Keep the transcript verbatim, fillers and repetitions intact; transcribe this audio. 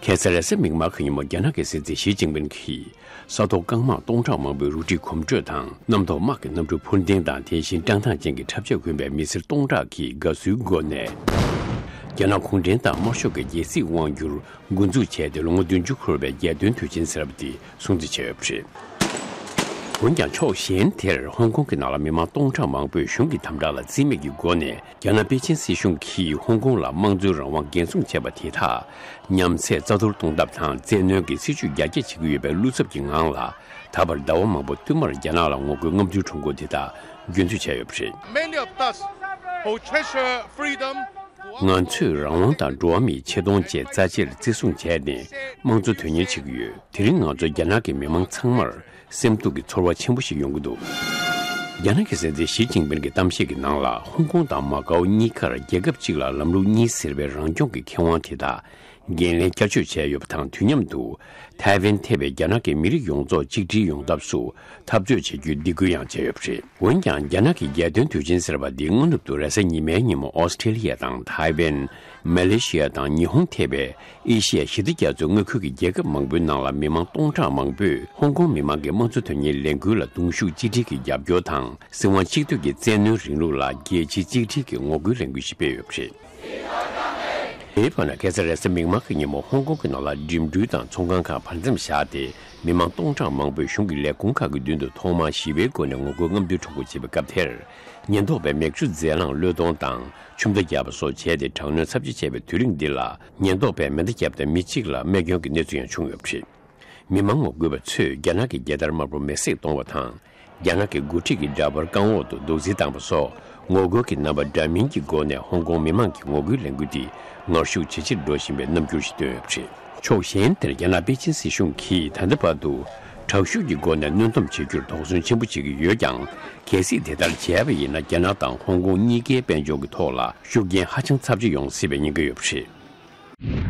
ཁ་སང་རེས་གཟའ་མིག་དམར་གྱི་ཉིན་མོ་རྒྱ་ནག་གི་སྲིད་འཛིན་ཞི་ཅིན་ཕིན་གྱིས་ས་ཐོག་རྐང་དམག་སྟོང་ཕྲག་མང་པོའི་རུ་སྒྲིག་གོམ་བགྲོད་དང་། གནམ་ཐོག་དམག་གི་གནམ་གྲུ་འཕུར་ལྡིང་དང་། དེ་བཞིན་བཀྲག་མདངས་ཅན་གྱི་འཁྲབ་ཆས་གོན་པའི་མི་སེར་སྟོང་ཕྲག་གིས་དགའ་བསུའི་སྒོ་ནས། རྒྱ་ནག་གུང་ཁྲན་ཏང་དམར་ཤོག་གི་རྒྱལ་སྲིད་དབང་སྒྱུར་འགོ་འཛུགས་བྱས་ཏེ་ལོ་ངོ་བདུན་ཅུ་འཁོར་བའི་རྒྱལ་སྟོན་དུས་ཆེན་ཟེར་བ་དེ་སྲུང་བརྩི་བྱས་ཡོད་པ་རེད། འོན་ཀྱང་ཕྱོགས་གཞན་དེར་ཧོང་ཀོང་གི་ནང་ལ་མི་མང་སྟོང་ཕྲག་མང་པོས་གཞུང་གི་དམ་དྲག་ལ་རྩིས་མེད་ཀྱི་སྒོ་ནས། རྒྱ་ནག་པེ་ཅིན་སྲིད་གཞུང་གིས་ཧོང་ཀོང་ལ་དམངས་གཙོའི་རང་དབང་འགན་སྲུང་བྱས་པ་དེ་དག་ཉམས་ཚད་རྩ་གཏོར་གཏོང་ཐབས་དང་། བཙན་གནོན་གྱི་སྲིད་བྱུས་རྒྱ་སྐྱེད་བྱེད་ཀྱི་ཡོད་པའི་བློ་འཚབ་ཀྱི་ངང་ལ། ད་བར་ཟླ་བ་མང་པོ་བསྟུད་མར་རྒྱ་ནག་ལ་ངོ་རྒོལ་རྔམ་སྟོན་ཁྲོམ་སྐོར་དེ་དག་རྒྱུན་མཐུད་བྱས་ཡོད་པ་རེད། Many of us who treasure freedom ང་ཚོས་རང་དབང་དང་འགྲོ་བ་མིའི་ཆེ་མཐོང་བཅས་རྩ་ཆེར་བརྩི་སྲུང་བྱས་ནས་དམངས་གཙོ་དོན་གཉེར་བྱེད་ཀྱི་ཡོད། དེ་རིང་ང་ཚོ་རྒྱ་ནག་གི་མི་མང་ཚང་མར་སེམས་སྡུག་གི་ཚོར་བ་ཆེན་པོ་ཞིག་ཡོང་གི་འདུག་རྒྱ་ནག་གི་སྲིད་འཛིན་ཞི་ཅིན་ཕིན་གྱི་གཏམ་བཤད་ཀྱི་ནང་ལ། ཧོང་ཀོང་དང་མ་ཀའོ་གཉིས་ཀར་རྒྱལ་ཁབ་གཅིག་ལ་ལམ་ལུགས་གཉིས་ཟེར་བའི་རང་སྐྱོང་གི་ཁེ་དབང་དེ་དག་འགན་ལེན་བསྐྱར་བཅོས་བྱས་ཡོད་པ་དང་། དུས་མཉམ་དུ་ཐའེ་ཝན་ཐེ་བའི་རྒྱ་ནག་གི་མི་རིགས་ཡོངས་རྫོགས་གཅིག་སྒྲིལ་ཡོང་ཐབས་སུ་འཐབ་རྩོད་བྱེད་རྒྱུའི་སྡིགས་སྐུལ་ཡང་བྱས་ཡོད་པ་རེད། འོན་ཀྱང་། རྒྱ་ནག་གི་རྒྱལ་སྟོན་དུས་ཆེན་ཟེར་བ་འདི་སྔ་ནུབ་ཏུ་རེས་གཟའ་ཉི་མའི་ཉིན་མོ་ཨོ་སི་ཁྲེ་ལི་ཡ་དང་ཐའེ་ཝན། མ་ལེ་ཤི་ཡ་དང་ཉི་ཧོང་ཐེ་བའི་ཨེ་ཤི་ཡ་ཞི་བདེ་རྒྱ་མཚོའི་མངའ་ཁུལ་གྱི་རྒྱལ་ཁབ་མང་པོའི་ནང་ལ་མི་མང་སྟོང་ཕྲག་མང་པོས་ཧོང་ཀོང་མི་མང་གི་དམངས་གཙོ་དོན་གཉེར་ལས་འགུལ་ལ་གདུང་ཤུགས་གཅིག་སྒྲིལ་གྱིས་རྒྱབ་སྐྱོར་དང་། སྲིད་དབང་གཅིག་སྡུད་ཀྱི་བཙན་གནོན་རིང་ལུགས་ལ་རྒྱལ་སྤྱིའི་གཅིག་སྒྲིལ་གྱི་ངོ་རྒོལ་ལས་འགུལ་ཞིག་སྤེལ་ཡོད་པ་རེད། དེའི་བར་ན། ཁ་སང་རེས་གཟའ་མིག་དམར་གྱི་ཉིན་མོ་ཧོང་ཀོང་གི་ནང་ལ་འགྲིམ་འགྲུལ་དང་ཚོང་ཁང་ཁག་བར་མཚམས་བཞག་སྟེ། མི་མང་སྟོང་ཕྲག་མང་པོས་གཞུང་གི་ལས་ཁུངས་ཁག་གི་མདུན་དུ་ཐོག་མར་ཞི་བའི་སྒོ་ནས་ངོ་རྒོལ་རྔམ་སྟོན་ཁྲོམ་སྐོར་བྱེད་པའི་སྐབས་དེར། ཉེན་རྟོག་པས་མེ་མཆོད་རྫས་ལངས་བློས་གཏོང་དང་ཆུ་མདའ་བརྒྱབ་པ་སོགས་བྱས་ཏེ། དྲག་གནོན་ཚབས་ཆེ་བྱས་པའི་དུས་རིང་འདི་ལ། ཉེན་རྟོག་པས་མེ་མདའ་བརྒྱབ་སྟེ། མི་གཅིག་ལ་རྨས་སྐྱོན་གྱི་གནས་ཚུལ་ཡང་བྱུང་ཡོད་པ་རེད། མི་མང་ངོ་རྒོལ་བ་ཚོས་རྒྱ་ནག་གི་རྒྱལ་དར་དམར་པོ་མེ་བསྲེགས་གཏོང་བ་དང་། རྒྱ་ནག་གི་འགོ་ཁྲིད་ཀྱི་འདྲ་པར་རྐང་འོག་ཏུ་རྡོག་རྫིས་བཏང་བ་སོགས། ངོ་རྒོལ་གྱི་རྣམ་པ་འདྲ་མིན་གྱི་སྒོ་ནས་ཧོང་ཀོང་མི་མང་གི་ངོ་རྒོལ་ལས་འགུལ་འདི་ངར་ཤུགས་ཇེ་ཆེར་འགྲོ་བཞིན་པའི་རྣམ་འགྱུར་ཞིག་བཏོན་ཡོད་པ་རེད། ཕྱོགས་གཞན་དེར། རྒྱ་ནག་པེ་ཅིན་སྲིད་གཞུང་གིས་ད་ལྟ་བར་དུ་དྲག་ཤུགས་ཀྱི་སྒོ་ནས་གནོན་སྡོམ་བྱེད་རྒྱུར་དོགས་ཟོན་ཆེན་པོ་བྱེད་ཀྱི་ཡོད་ཀྱང་། གལ་སྲིད་དེ་ལྟར་བྱས་པ་ཡིན་ན། རྒྱ་ནག་དང་ཧོང་ཀོང་གཉིས་ཀའི་དཔལ་འབྱོར་གྱི་ཐོག་ལ་ཤུགས་རྐྱེན་ཧ་ཅང་ཚབས་ཆེ་ཡོང་སྲིད་པའི་ཉེན་ཁ་ཡོད་པ་རེད།